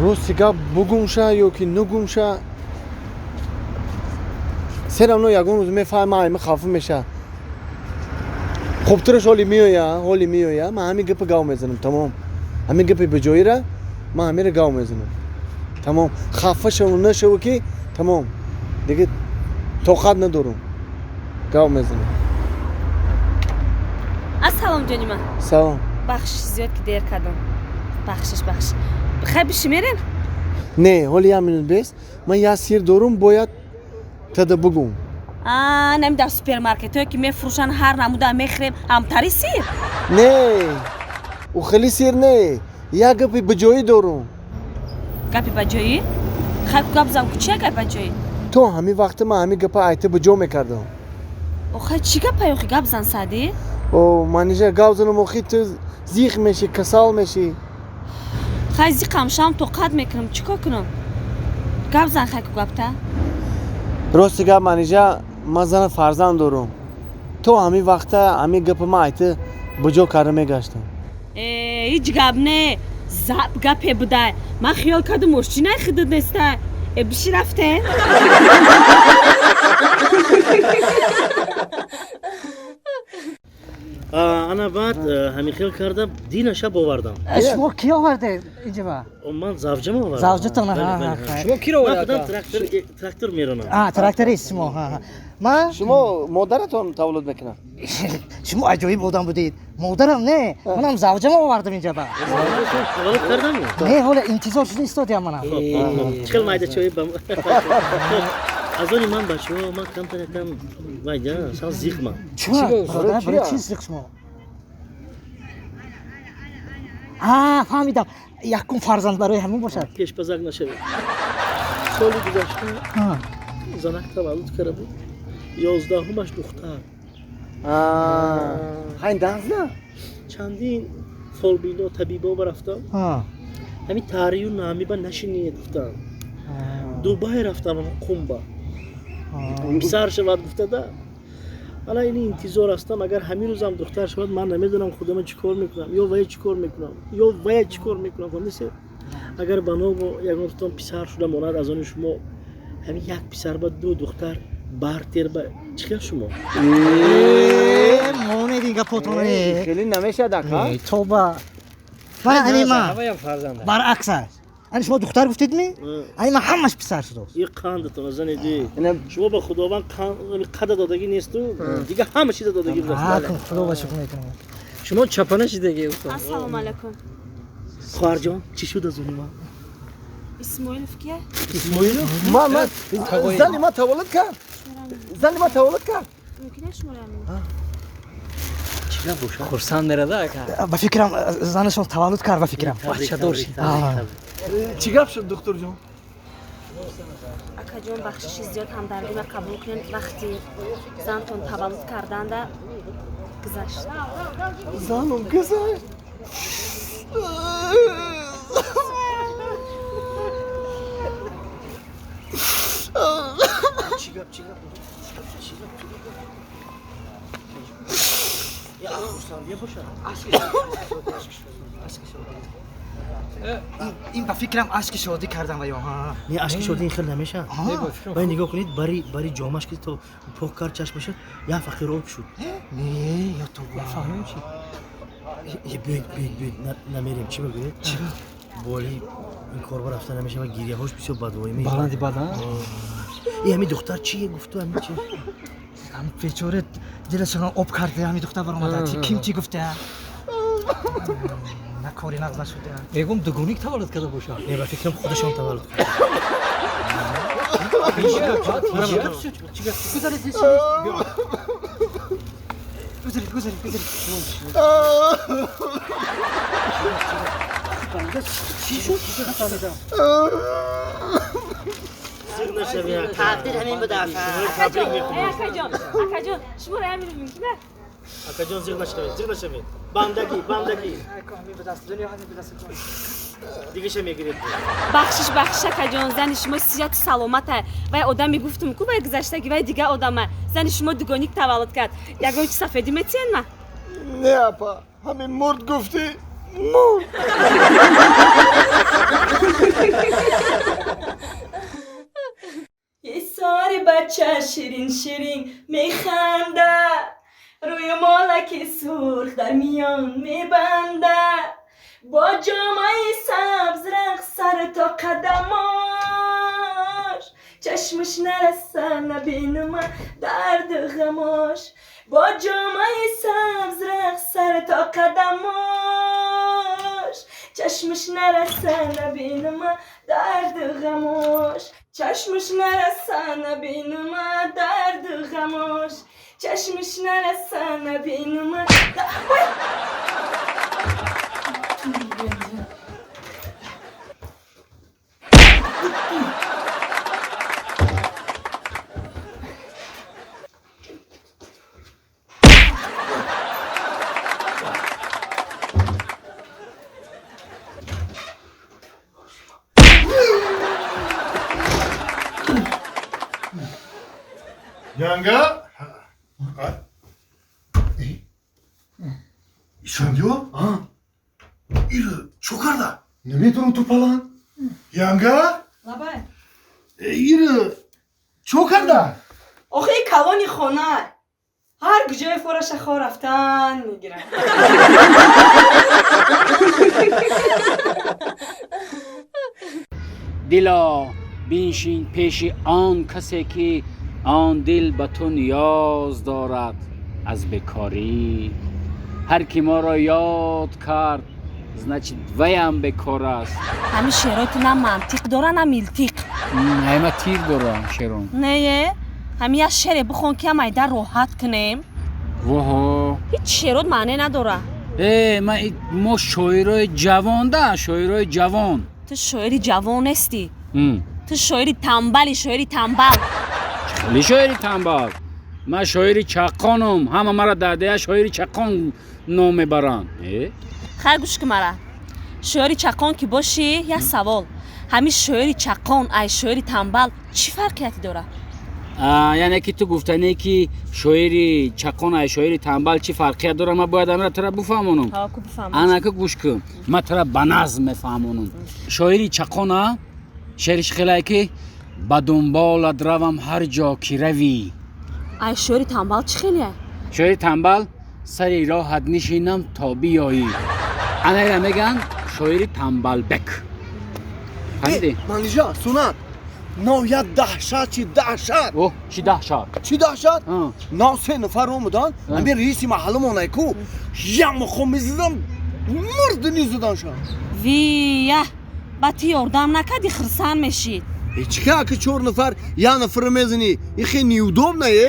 Рости гап бугумша ё ки нугумша, все равно ягон рӯз мефаҳма, айма хафа меша. Хубтараш ҳоли меоя, ҳоли меоя, ман ҳамин гапа гав мезанам, тамом. Ҳамин гапи беҷоира ман ҳамира гав мезанам. Тамом. Хафа шаву нашаву ки тамом. Дига тоқат надорам. Гав мезанам. Ассалом, ҷони ман. Салом. Бахшиш зиёд ки дер кардам. Бахшиш, бахшиш. Хай, биши мерем? Не, ҳоли як минут бес. Ман як сир дорум, бояд тада бугум. А, нами дар супермаркетҳое ки мефурӯшанд, ҳар намуда мехӯрем, ҳамтари сир? Не, ӯ хеле сир не. Як гапи беҷоӣ дорум. Гапи баҷоӣ? Хай, гап зан ку, чия гапи баҷоӣ? То ҳамин вақта ман ҳамин гапа айта ба ҷо мекардам. Охай, чӣ гапай охи, гап зан, Саъдӣ? О, Манижа, гап занам, охи ту зиқ мешӣ, касал мешӣ. Хай, зиқам шам, тоқат мекунам, чӣ кор кунам? Гап зан, хай ку гапта. Рости гап, Манижа, ман зана фарзанд дорум. То ҳамин вақта ҳамин гапа ман айта ба ҷо карда мегаштам. Э, ҳеҷ гап не, зап гапе будай. Ман хиёл кардам, мошинай худут нестай. Э, биши, рафте. Ана баъд ҳамин хел карда, дина шаб овардам. Шумо ки овардед инҷа? Ман завҷам овардам. Завҷатон? Шумо киро Ман овардед? худам трактор меронам. Тракторист шумо. Ман Шумо модаратон таваллуд мекунад? Шумо аҷоиб одам будед. Модарам не, манам завҷам овардам инҷа ба. Таваллуд кардам? Не, ҳола интизор шуда истодиам манам. Чӣ хел майда чои ба аз они ман, бачаҳо, ман камтар якам вайда сал зиқмам. Чима? Бародар, барои чӣ зиқ шумо? А, фаҳмидам, якум фарзанд, барои ҳамин бошад. Пешпазак нашавед, соли гузашта занак таваллуд карда буд, 11-умаш духтар. Ҳайн дазна. Чандин фолбино, табибо рафтам, ҳамин таърию намиба нашинед гуфтам. Дубай рафтам, қумба писар шавад гуфтада. Ала ини интизор ҳастам, агар ҳамин рӯзам духтар шавад, ман намедонам худама чӣ кор мекунам, ё вая чӣ кор мекунам, ё вая чӣ кор мекунам. Фаҳмидед? Агар ба ногу ягонтон писар шуда монад аз они шумо, ҳамин як писар ба ду духтар бартер ба чӣ хел шумо? Монед ин гапотон. Хеле намешад, ака. Тоба, мана ани ман Ҳаваям фарзанд. баръакс аст. Ани шумо духтар гуфтед ми, ани ман ҳамаш писар шудааст. И қандатон занеди шумо, ба Худованд қада додагӣ несту, дига ҳама чиза додагӣ будааст. Худо ба шукр мекунам. Шумо чапана шидаги, устод. Ассалому алайкум. Хоҳарҷон, чӣ шуд аз они ман? Исмоилов кия? Исмоилов? Ман зани ман таваллуд кард, зани ман таваллуд кард. Мумкин аст шуморо? Чӣ гап бошад? Хурсанд мерада, ака. Ба фикрам, занашон таваллуд кард, ба фикрам. Бачадор шид. Чӣ гап шуд, духтурҷон? Акаҷон, бахшиши зиёд, ҳамдардима қабул кунед, вақти зантон таваллуд карданда гузашт. Занум гузашт. Чӣ гап, чӣ гап, чӣ гап? Я хурсандия бошад. Ин ба фикрам ашки шодӣ кардам ва ё Не, ашки шодӣ ин хел намешавад. Вай, нигоҳ кунед, бари ҷомаш ки то пок кард чашмаша, як фақир об шуд. Не, ё тоба. Фаҳмем чи. Биёед, биёед, биёед, намерем. Чӣ бигӯед, боли ин корба рафта намешавад, гиряҳош бисёр бадвоӣ. Баланди бадан. И ҳамин духтар чие гуфту, ҳамин чи? Ҳамин бечора дилашон об карда, ҳамин духтар баромада, ким чӣ гуфта, на кори нағз нашуда. Мегум, дугоник таваллуд карда бошад. Не, ба фикрам, худашон таваллуд. Гузаред, гузаред, гузаред, гузаред. Зиқ нашавед. Тақдир ҳамин буда. Акаҷон, акаҷон, акаҷон, шуморо ҳамин мумкин аст? Акаҷон, зиқ нашавед, зиқ нашавед, бандагӣ, бандагӣ. Дигаша мегиред. Бахшиш, бахшиш, акаҷон, зани шумо сиҳату саломата. Вай одаме гуфтум ку, вай гузаштаги, вай дига одама. Зани шумо дугоник таваллуд кард. Ягон чи сафедӣ метиҳен ма? Не, апа, ҳамин мурд гуфтӣ, мурд. ҷомаи сабз рақс сар то қадамош, чашмаш нараса набинума дарду ғамош. Бо ҷомаи сабз рақс сар то қадамош, чашмаш нараса набинума дарду ғамош. Чашмаш нараса набинума дарду ғамош. Чашмаш нараса набинума. Ой! Янга? Исфандиё? Ира, чо карда? Наметавонам ту палан. Янга? Лабай. Ира, чо карда? Охи калони хона. Ҳар куҷое фораша хо рафтан мегирад. Дило, биншин пеши он касе ки он дил ба ту ниёз дорад аз бекорӣ. Ҳар ки моро ёд кард, значит, ваям бекор аст. Ҳамин шеърои ту на мантиқ дора, на милтиқ. Ҳама тир дора шеърон. Не, ҳамин як шеъре бихон, ки ҳам айда роҳат кунем. Воҳо. Ҳеҷ шеърот маъне надора. Э, ма мо шоирои ҷавон да, шоирои ҷавон. Ту шоири ҷавон нестӣ. Ту шоири тамбали, шоири тамбал. Хеле шоири тамбал? Ман шоири чаққонум, ҳама мара дар дея шоири чаққон ном мебаранд. Э? Хайр, гӯш ки мара. Шоири чаққон ки бошӣ, як савол: ҳамин шоири чаққон ай шоири тамбал чӣ фарқияте дорад? Яъне ки ту гуфтанӣ ки шоири чаққон ай шоири тамбал чӣ фарқият дорад, ман бояд амира тура буфаҳмонам. Ҳа, ку бифаҳмон. Анака, гӯш кун, ман тура ба назм мефаҳмонам. Шоири чаққона шеъриш хелае ки ба дунболат равам ҳар ҷо ки равӣ. Ай шоири тамбал чӣ хеле? Шоири тамбал: сари роҳат нишинам то биёӣ. Анаира мегӯянд шоири тамбалбек. Фаҳмидӣ? Манижа, сунат. Нав як даҳшат, чи даҳшат! О, чӣ даҳшат? Чӣ даҳшат? Нав се нафар омадан, ҳамин раиси маҳалламонай ку, як мухо мезадам, мурдини заданша. Вия, ба ту ёрдам накарди, хирсан мешид. Чӣ ка, чор нафар як нафара мезанӣ, и хе неудобно, е?